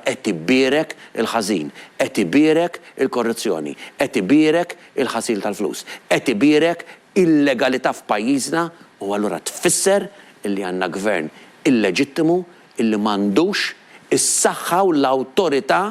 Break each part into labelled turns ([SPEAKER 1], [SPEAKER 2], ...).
[SPEAKER 1] qed ibierek il-ħażin, qed ibierek il-korruzzjoni, qed ibierek il-ħasil tal-flus, qed ibierek illegalità f'pajjiżna u allura tfisser illi għandna gvern illeġittimu illi m'għandux is-saħħa u l-awtorità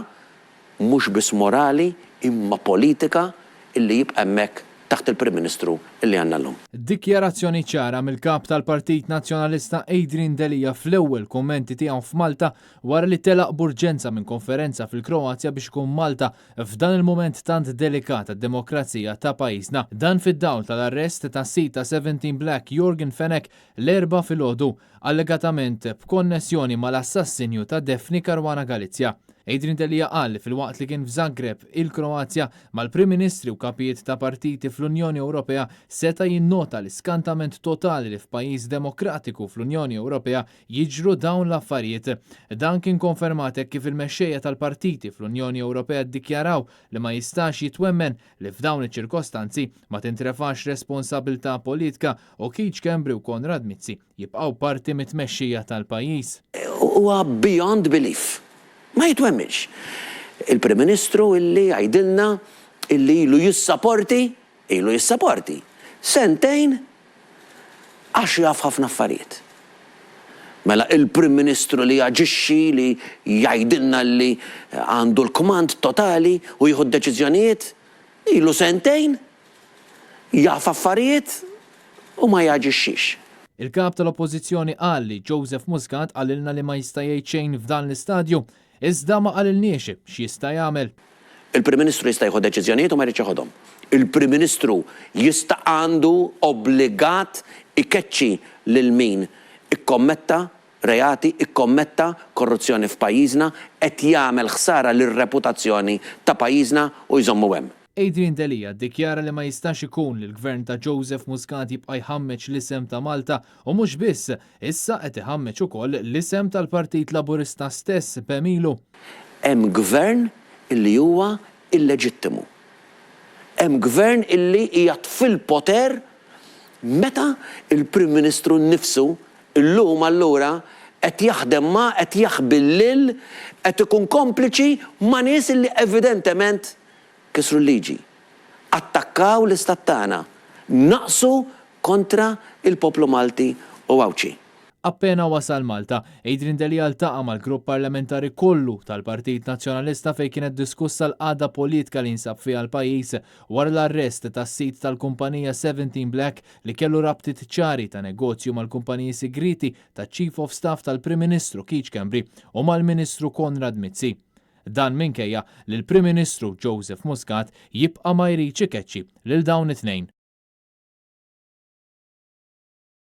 [SPEAKER 1] mhux biss morali imma politika illi jibqa' hemmhekk taħt il-Prim Ministru illi għandna llum.
[SPEAKER 2] Dikjarazzjoni ċara mill-Kap tal-Partit Nazzjonalista Adrian Delia fl-ewwel kummenti tiegħu f'Malta wara li telaq b'urġenza minn konferenza fil-Kroazja biex ikun Malta f'dan il-mument tant delikat għad-demokrazija ta' pajjiżna. Dan fid-dawl tal-arrest tas-sid ta' Seventeen Black Yorgen Fenech l-Erbgħa filgħodu, allegatament b'konnessjoni mal-assassinju ta' Daphne Caruana Galizia. Adrian Delia qal li filwaqt li kien f'Zagreb, il-Kroazja, mal-Prim Ministri u kapijiet ta' partiti fl-Unjoni Ewropea seta' jinnota l-iskantament totali li f'pajjiż demokratiku fl-Unjoni Ewropea jiġru dawn l-affarijiet. Dan kien konfermat hekk kif il-mexxejja tal-partiti fl-Unjoni Ewropea ddikjaraw li ma jistax jitwemmen li f'dawn iċ-ċirkostanzi ma tintrefax responsabilità politka u Keith Schembri u Konrad Mizzi jibqgħu parti mit-tmexxija tal-pajjiż.
[SPEAKER 1] Huwa beyond belief. Ma jitwemminx. Il-Prim Ministru illi jgħidilna illi ilu jissaporti, ilu jissaporti, sentejn għax jaf ħafna affarijiet. Mela il-Prim Ministru li jaġixxi, li jgħidilna li għandu l-kmand totali u jieħu d-deċiżjonijiet, ilu sentejn jaf affarijiet u ma jaġixxix.
[SPEAKER 2] Il-Kap tal-Oppożizzjoni qal li Joseph Muscat qalilna li ma jista' jgħid xejn f'dan l-istadju, iżda ma qalilniex x'jista' jagħmel.
[SPEAKER 1] Il-Prim Ministru jista' jieħu deċiżjonijiet u ma jridx jeħodhom. Il-Prim Ministru jista' għandu obbligat ikeċċi lil min ikkommetta reati, ikkommetta korruzzjoni f'pajjiżna, qed jagħmel ħsara lir-reputazzjoni ta' pajjiżna u jżommu hemm.
[SPEAKER 2] Adrian Delia ddikjara li ma jistax ikun li l-Gvern ta' Joseph Muscat jibqa' jħammeġ l-isem ta' Malta u mhux biss, issa qed iħammeġ ukoll l-isem tal-Partit Laburista stess b'għemilu.
[SPEAKER 1] Hemm Gvern illi huwa illeġittimu. Hemm Gvern illi qiegħed fil-poter meta l-Prim Ministru nnifsu Illum allura qed jaħdem ma', qed jaħbi lil, qed ikun kompliċi ma' nies illi evidentement kisru l-liġi, attakkaw l-istat tagħna, naqsu kontra l-poplu Malti u Għawdxi.
[SPEAKER 2] Appena wasal Malta, Adrian Delia ltaqa' mal-grupp parlamentari kollu tal-Partit Nazzjonalista fejn kienet diskussa l-qagħda politka li jinsab fiha l-pajjiż wara l-arrest tas-sid tal-kumpanija Seventeen Black li kellu rabtiet ċari ta' negozju mal-kumpaniji sigrieti taċ-Chief of Staff tal-Prim Ministru Keith Schembri u mal-Ministru Konrad Mizzi. Dan minkejja li l-Prim Ministru Joseph Muscat jibqa' ma jridx ikeċċi lil dawn it-tnejn.